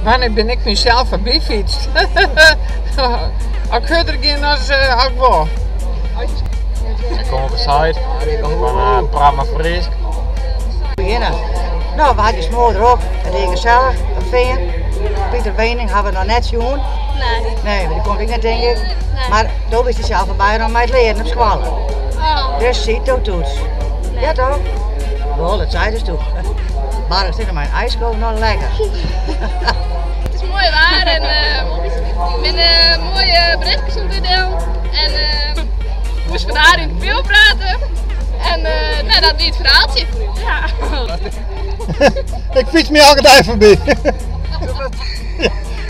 Wannear bin ik mysels foarby fytst? As ik hurder gean as ik wol. Ik kom op de site fan Praat mar Frysk. Begjinne. No, we hawwe it moai drok. It is gesellich, it fean. Pieter Weening hawwe we noch net sjoen. Nee. Nee, mar dy komt ek net, tink ik. Nee. Mar do bist dysels foarby rûn mei it learen op skoalle. Oh. De CITO-toets. Nee. Ja toch? Wol, dat seidest doe. Mar ik sit mei in ijsko noch lekker. It is moai waar en uh, binne moaie berichtjes oan it útdielen. En uh, moast fan har yn it byld prate. En uh, nou, dat wie it ferhaaltsje. Ja. Ik fyts my elke dei foarby.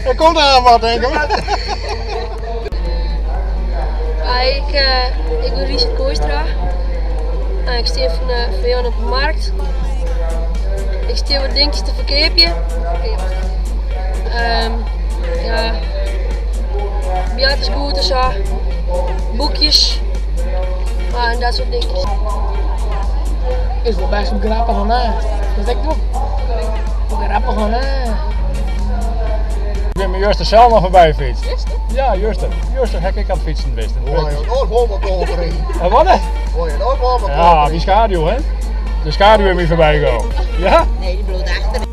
Der komt aan wat, tink ik. Hi, ik, uh, ik ben Richard Kooistra. Uh, ik sta fan, uh, foar Jan op de markt. Ik sta wat dinkjes te ferkeapjen. Um, ja, goed en zo. Boekjes. Ah, en dat soort dinkjes. Is wol bêst wol grappich oan hè. Dat ek wol grappich oan hè. Ik bin my juster sels noch foarby fytst. Ja, juster. Juster ha ik ek oan it fytsen west. Hoor je nooit wel wat over En wat? hè? Hoor je nooit wel wat Ja, die schaduw hè? De schaduw is my foarby gien. Ja? Nee, dy bliuwt achter.